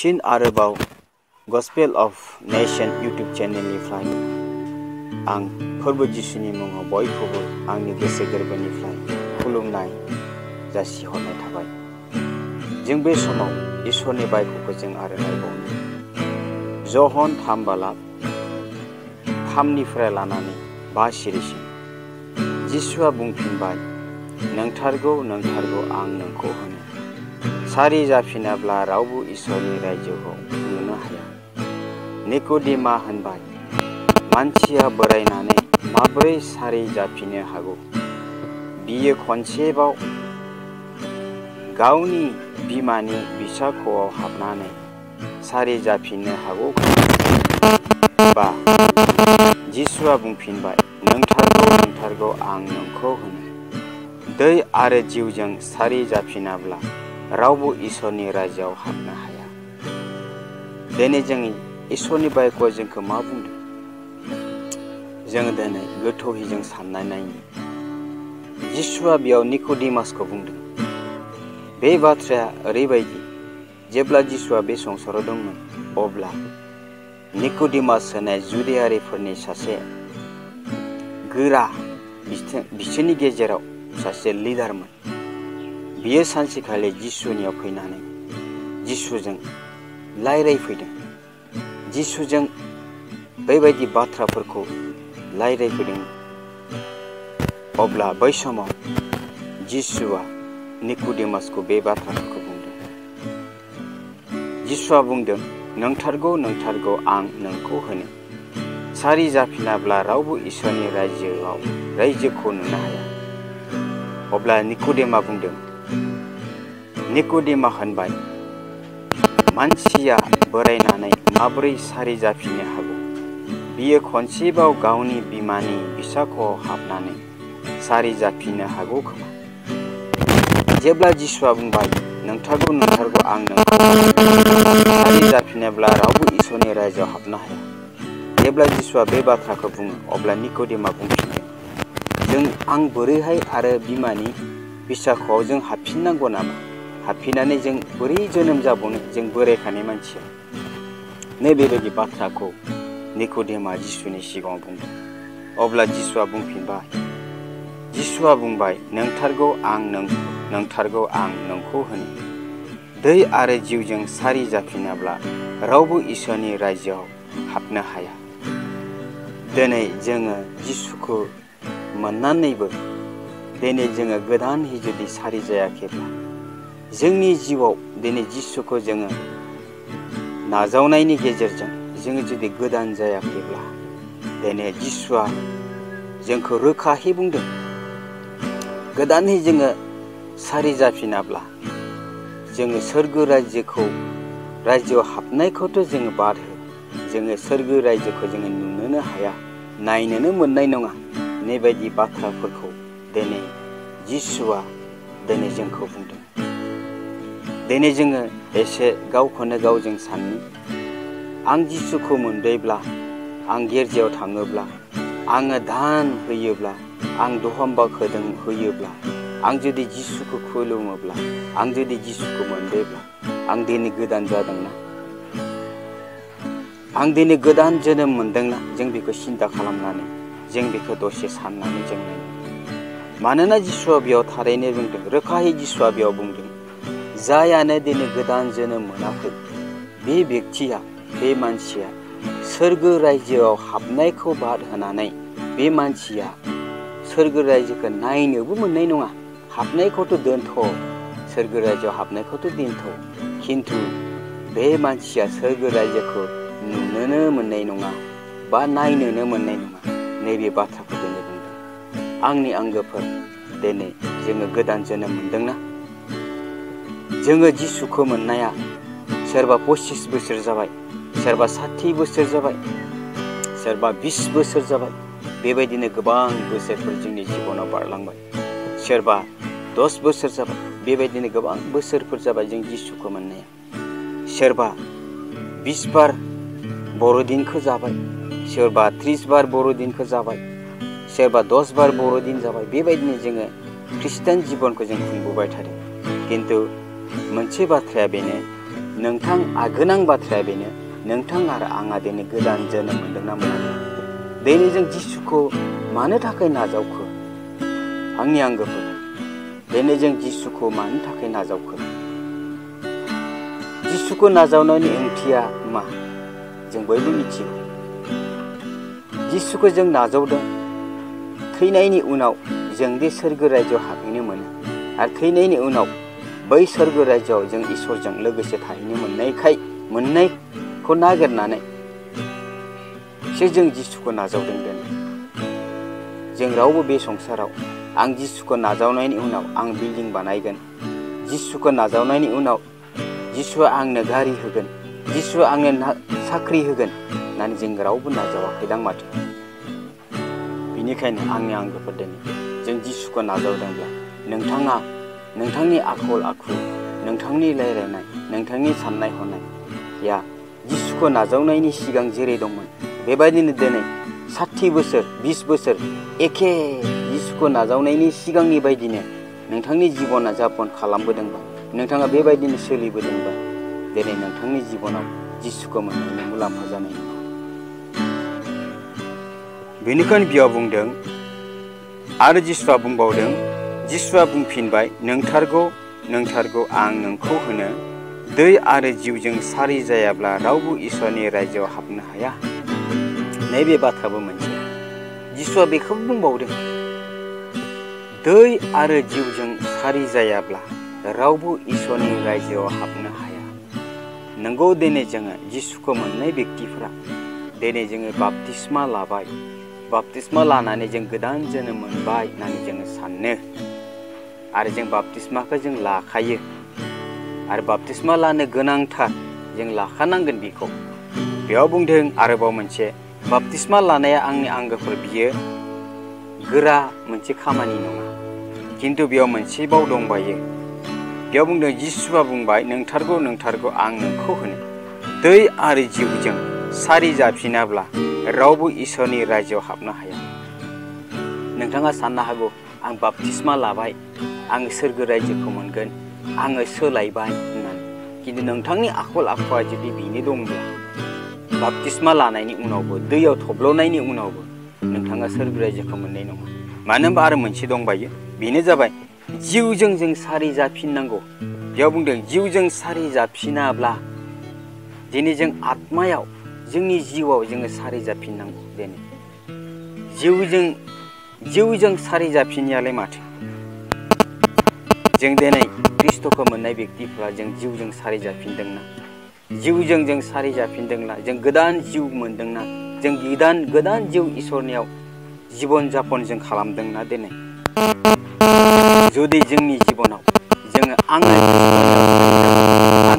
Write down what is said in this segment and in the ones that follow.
फिन आरोबाव gospel of nation YouTube चेनेलनिफ्राय आं फोरबो जिसुनि मुङाव बयखौबो आंनि गोसो गोरबोनिफ्राय खुलुमनाय जासिहरनाय थाबाय। जों बे समाव इसोरनि बायख'खौ जों आरो नायबावनो जहन 3:3निफ्राय लानानै 5 सिरिसिम जिसुआ बुंफिनबाय, नोंथारगौ नोंथारगौ आं नोंखौ होनो, सारि जाफिनाब्ला रावबो इसोरनि रायजोखौ नुनो हाया। निक'डेमा होनबाय, मानसिया बोरायनानै माब्रै सारि जाफिननो हागौ? बियो खनसेबाव गावनि बिमानि बिसाख'आव हाबनानै सारि जाफिननो हागौ बा जिसुआ बुंफिनबाय, नोंथारगौ नोंथारगौ आं नोंखौ होनो, दै आरो जिउजों सारि जाफिनाब्ला रावबो इसोरनि रायजोआव हाबनो हाया। दिनै जों इसोरनि बायख'आ जोंखौ मा बुंदों? जों दिनै गोथौयै जों साननाय नायनि। जिसुआ बेयाव निक'डेमासखौ बुंदों। बे बाथ्राया ओरैबायदि, जेब्ला जिसुआ बे संसाराव दंमोन अब्ला निक'डेमास होननाय जुदियारिफोरनि सासे गोरा बिसोरनि गेजेराव सासे लिडारमोन। बियो सानसेखालि जिसुनियाव फैनानै जिसुजों रायज्लायफैदों। जिसुजों बेबायदि बाथ्राफोरखौ रायज्लायफैदों। अब्ला बै समाव जिसुआ निक'डेमासखौ बे बाथ्राफोरखौ बुंदों। जिसुआ बुंदों, नोंथारगौ नोंथारगौ आं नोंखौ होनो, सारि जाफिनाब्ला रावबो इसोरनि रायजोखौ नुनो हाया। अब्ला निक'डेमा बुंदों, निक'डेमा होनबाय, मानसिया बोरायनानै माब्रै सारि जाफिननो हागौ? बियो खनसेबाव गावनि बिमानि बिसाख'आव हाबनानै सारि जाफिननो हागौ खोमा? जेब्ला जिसुआ बुंबाय, नोंथारगौ नोंथारगौ आं नोंखौ सारि जाफिनाब्ला रावबो इसोरनि रायजोआव हाबनो हाया। जेब्ला जिसुआ बे बाथ्राखौ बुङो अब्ला निक'डेमा बुंफिनदों, आं बोरैहाय आरो बिमानि बिसाख'आव जों हाबफिननांगौ नामा? हाबफिननानै जों बोरै जोनोम जाबावनो? जों बोरायखानाय मानसिया। बेबायदि बाथ्राखौ निक'डेमा जिसुनि सिगाङाव बुंदों। अब्ला जिसुआ बुंबाय, नोंथारगौ आं नोंखौ होनो, दै आरो जिउजों सारि जाफिनाब्ला रावबो इसोरनि रायजोआव हाबनो हाया। दिनै जोङो जिसुखौ मोननानैबो दिनै जोङो गोदानयै जुदि सारि जायाखैब्ला, जोंनि जिउआव दिनै जिसुखौ जोङो नाजावनायनि गेजेरजों जोङो जुदि गोदान जायाखैब्ला, दिनै जिसुआ जोंखौ रोखायै बुंदों, गोदानै जोङो सारि जाफिनाब्ला जोङो सोरगो रायजोआव हाबनायखौथ' जोङो बाद हो, जोङो सोरगो रायजोखौ जोङो नुनोनो हाया, नायनोनो मोननाय नङा। बेबायदि बाथ्राफोरखौ दिनै जिसुआ दिनै जोंखौ बुंदों। दिनै जोङो एसे गावखौनो गावजों साननि, आं जिसुखौ मोनबायब्ला, आं गिर्जायाव थाङोब्ला, आङो दान होयोब्ला, आं दहमबाखौ होयोब्ला, आं जुदि जिसुखौ खुलुमोब्ला, आं जुदि जिसुखौ मोनबायब्ला, आं दिनै गोदान जादोंना? आं दिनै गोदान जोनोम मोनदोंना? जों बेखौ सिन्था खालामनानै जों बेखौ दसे साननानै जों नायो। मानोना जिसुआ बेयाव थारैनो बुंदों, रोखायै जिसुआ बेयाव बुंदों, जायानो दिनै गोदान जोनोम मोनाखै, बे मानसिया सोरगो रायजोआव हाबनायखौ बाद होनानै बे मानसिया सोरगो रायजोखौ नायनोबो मोननाय नङा। हाबनायखौथ' दोनथ', सोरगो रायजोआव हाबनायखौथ' दोनथ', खिन्थु बे मानसिया सोरगो रायजोखौ नुनोनो मोननाय नङा बा नायनोनो मोननाय नङा। नैबे बाथ्राखौ दिनै बुंदों। आंनि आंगोफोर, दिनै जोङो गोदान जोनोम मोनदोंना? जोङो जिसुखौ मोननाया सोरबा 25 बोसोर जाबाय, सोरबा 60 बोसोर जाबाय, सोरबा 20 बोसोर जाबाय। बेबायदिनो गोबां बोसोरफोर जोंनि जिबनाव बारलांबाय। सोरबा 10 बोसोर जाबाय, बेबायदिनो गोबां बोसोरफोर जाबाय जों जिसुखौ मोननाया। सोरबा 20 बार बर'दिनखौ जाबाय, सोरबा 30 बार बर'दिनखौ जाबाय, सोरबा 10 बार बर'दिन जाबाय। बेबायदिनो जोङो खृष्टान जिबनखौ जों खुंबोबाय थादों। खिन्थु मोनसे बाथ्राया बेनो, नोंथां गोनां बाथ्राया बेनो नोंथां आरो आंहा दिनै गोदान जोनोम मोनदोंना मोनाखै दिनै जों जिसुखौ मानो थाखाय नाजावखो आंनि आंगोफोर दिनै जों जिसुखौ मानो थाखाय नाजावखो जिसुखौ नाजावनायनि ओंथिया मा जों बयबो मिथिगौ जिसुखौ जों नाजावदों थैनायनि उनाव जों दि सोरगो रायजोआव हाबहैनो मोनो आरो थैनायनि उनाव बै सोरगो रायजोआव जों इसोरजों लोगोसे थाहैनो मोननायखौ नागिरनानै जों जिसुखौ नाजावदों दिनै जों रावबो बे संसाराव आं जिसुखौ नाजावनायनि उनाव आं बिल्डिं बानायगोन जिसुखौ नाजावनायनि उनाव जिसुआ आंनो गारि होगोन जिसुआ आंनो साख्रि होगोन होननानै जों रावबो नाजावाखैदां माथो बेनिखायनो आंनि आंगोफोर दिनै जों जिसुखौ नाजावदोंब्ला नोंथाङा नोंथांनि आखल आखु नोंथांनि रायज्लायनाय नोंथांनि साननाय हनाया जिसुखौ नाजावनायनि सिगां जेरै दंमोन बेबायदिनो दिनै 60 बोसोर 20 बोसोर एखे जिसुखौ नाजावनायनि सिगांनि बायदिनो नोंथांनि जिबना जापन खालामबोदोंबा नोंथाङा बेबायदिनो सोलिबोदोंबा दिनै नोंथांनि जिबनाव जिसुखौ मोननायनि मुलाम्फा जानाय नङा बेनिखायनो बेयाव बुंदों आरो जिसुआ बुंबावदों जिसुआ बुंफिनबाय नोंथारगौ आं नोंखौ होनो दै आरो जिउजों सारि जायाब्ला रावबो इसोरनि रायजोआव हाबनो हाया नैबे बाथ्राबो मोनसे जिसुआ बेखौबो बुंबावदों दै आरो जिउजों सारि जायाब्ला रावबो इसोरनि रायजोआव हाबनो हाया नंगौ दिनै जोङो जिसुखौ मोननाय व्यक्तिफोरा दिनै जोङो बाप्तिस्मा लाबाय बाप्तिस्मा लानानै जों गोदान जोनोम मोनबाय होननानै जोङो सानो आरो जों बाप्तिस्माखौ जों लाखायो आरो बाप्तिस्मा लानो गोनांथार जों लाखानांगोन बेखौ बेयाव बुंदों आरोबाव मोनसे बाप्तिस्मा लानाया आंनि आंगोफोर बियो गोरा मोनसे खामानि नङा किन्तु बेयाव मोनसेबाव दंबायो बेयाव बुंदों जिसुआ बुंबाय नोंथारगौ आं नोंखौ होनो दै आरो जिउजों सारि जाफिनाब्ला रावबो इसोरनि रायजोआव हाबनो हाया नोंथाङा साननो हागौ आं बाप्तिस्मा लाबाय आं सोरगो रायजोखौ मोनगोन आङो सोलायबाय होननानै किन्तु नोंथांनि आखल आखुआ जुदि बेनो दंब्ला बाप्तिस्मा लानायनि उनावबो दैयाव थब्ल'नायनि उनावबो नोंथाङा सोरगो रायजोखौ मोननाय नङा मानो होनबा आरो मोनसे दंबायो बेनो जाबाय जिउजों जों सारि जाफिननांगौ बेयाव बुंदों जिउजों सारि जाफिनाब्ला दिनै जों आत्मायाव जोंनि जिउआव जोङो सारि जाफिननांगौ दिनै जिउजों सारि जाफिनियालाय माथो जों दिनै ख्रिस्ट'खौ मोननाय व्यक्तिफ्रा जों जिउजों सारि जाफिनदोंना जिउजों जों सारि जाफिनदोंना जों गोदान जिउ मोनदोंना जों गोदान जिउ इसोरनियाव जीवन जापन जों खालामदोंना दिनै जुदि जोंनि जिबनाव जोङो आं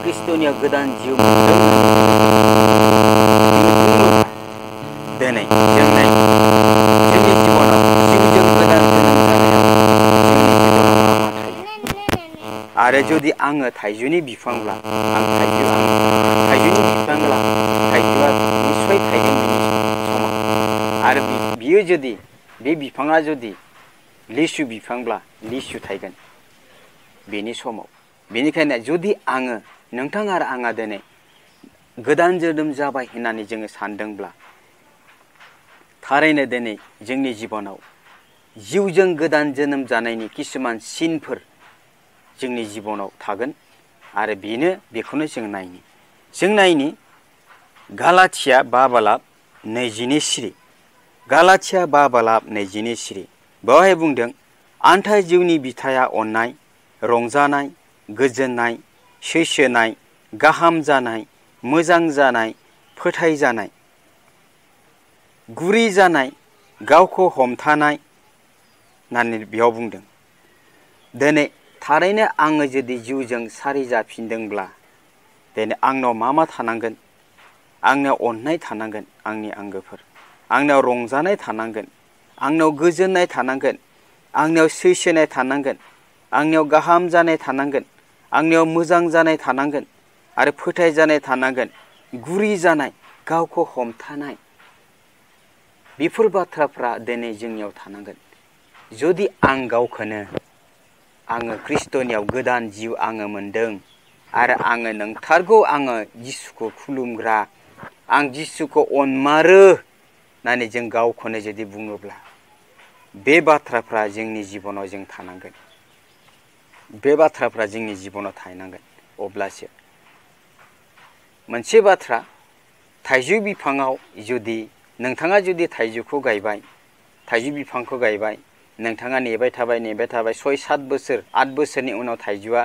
ख्रिस्ट'नियाव गोदान जिउ मोनदों दिनै जोंनि जिबनाव जिउजों गोदान जोनोम जानायाव जोंनि जिबनाव मा थायो आरो जुदि आङो थाइजौनि बिफांब्ला थाइजौनि बिफांब्ला थाइजौआ निस्सय थायगोन बिनि समाव आरो बियो जुदि बे बिफाङा जुदि लिसु बिफांब्ला लिसु थायगोन बेनि समाव बेनिखायनो जुदि नोंथां आरो आंहा दिनै गोदान जोनोम जाबाय होननानै जोङो सानदोंब्ला थारैनो दिनै जोंनि जिबनाव जिउजों गोदान जोनोम जानायनि किसुमान सिनफोर जोंनि जिबनाव थागोन आरो बेखौनो जों नायनि गालाथिया 5:22 सिरि गालाथिया 5:22 सिरि बेवहाय बुंदों आन्थाइ जिउनि बिथाया अननाय रंजानाय गोजोननाय सैसोनाय गाहाम जानाय मोजां जानाय फोथायजानाय गुरै जानाय गावखौ हमथानाय होननानै बेयाव बुंदों दिनै थारैनो आङो जुदि जिउजों सारि जाफिनदोंब्ला दिनै आंनाव मा थानांगोन आंनाव अननाय थानांगोन आंनि आंगोफोर आंनाव रंजानाय थानांगोन आंनाव गोजोननाय थानांगोन आंनाव सैसोनाय थानांगोन आंनाव गाहाम जानाय थानांगोन आंनाव मोजां जानाय थानांगोन आरो फोथायजानाय थानांगोन गुरै जानाय गावखौ हमथानाय बेफोर बाथ्राफ्रा दिनै जोंनियाव थानांगोन जुदि आं गावखौनो आङो ख्रिस्ट'नियाव गोदान जिउ आङो मोनदों आरो आङो नंथारगौ आङो जिसुखौ खुलुमग्रा आं जिसुखौ अनमारो होननानै जों गावखौनो जुदि बुङोब्ला बे बाथ्राफ्रा जोंनि जिबनाव जों थानांगोन। बे बाथ्राफ्रा जोंनि जिबनाव थानांगोन। अब्लासो मोनसे बाथ्रा थाइजौ बिफाङाव जुदि नोंथाङा जुदि थाइजौखौ गायबाय, थाइजौ बिफांखौ गायबाय, नोंथाङा नेबाय थाबाय 6-7 बोसोर 8 बोसोरनि उनाव थाइजौआ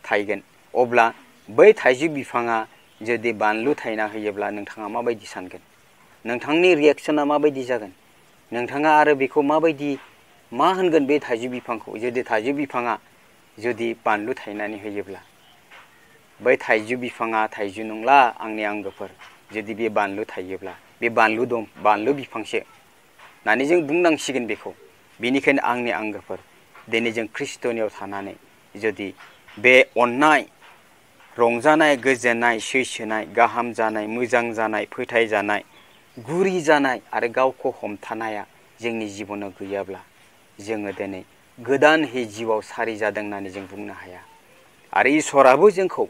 थायगोन। अब्ला बै थाइजौ बिफाङा जुदि बानलु थायना होयोब्ला नोंथाङा माबायदि सानगोन? नोंथांनि रिएक्सना माबायदि जागोन? नोंथाङा आरो बेखौ माबायदि मा होनगोन बे थाइजौ बिफांखौ? जुदि थाइजौ बिफाङा जुदि बानलु थायनानै होयोब्ला बै थाइजौ बिफाङा थाइजौ नंला आंनि आंगोफोर, जुदि बे बानलु थायोब्ला बे बानलु बिफांसो होननानै जों बुंनांसिगोन बेखौ। बेनिखायनो आंनि आंगोफोर, दिनै जों खृष्टनियाव थानानै जुदि बे अननाय, रंजानाय, गोजोननाय, सैसोनाय, गाहाम जानाय, मोजां जानाय, फोथायजानाय, गुरै जानाय आरो गावखौ हमथानाया जोंनि जिबनाव गैयाब्ला जोङो दिनै गोदानहै जिउआव सारि जादों होननानै जों बुंनो हाया। आरो इसोराबो जोंखौ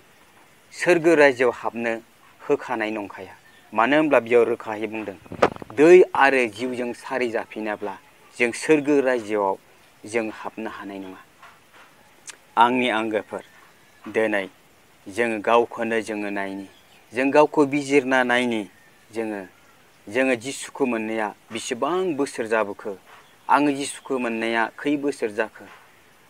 सोरगो रायजोआव हाबनो होखानाय नंखाया। मानो होनब्ला बेयाव रोखायै बुंदों, दै आरो जिउजों सारि जाफिनाब्ला जों सोरगो रायजोआव जों हाबनो हानाय नङा। आंनि आंगोफोर, दिनै जोङो गावखौनो जोङो नायनि, जों गावखौ बिजिरना नायनि, जोङो जिसुखौ मोननाया बेसेबां बोसोर जाबोखो? आङो जिसुखौ मोननाया खै बोसोर जाखो?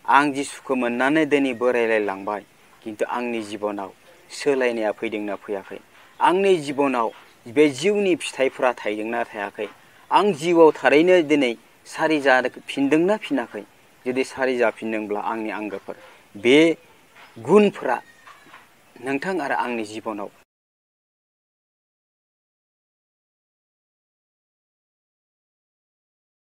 आं जिसुखौ मोननानै दिनै बोरायलायलांबाय, खिन्थु आंनि जिबनाव सोलायनाया फैदोंना फैयाखै? आंनि जिबनाव बे जिउनि फिथाइफोरा थायदोंना थायाखै? आं जिउआव थारैनो दिनै सारि जाफिनदोंना फिनाखै? जुदि सारि जाफिनदोंब्ला आंनि आंगोफोर, बे गुनफोरा नोंथां आरो आंनि जिबनाव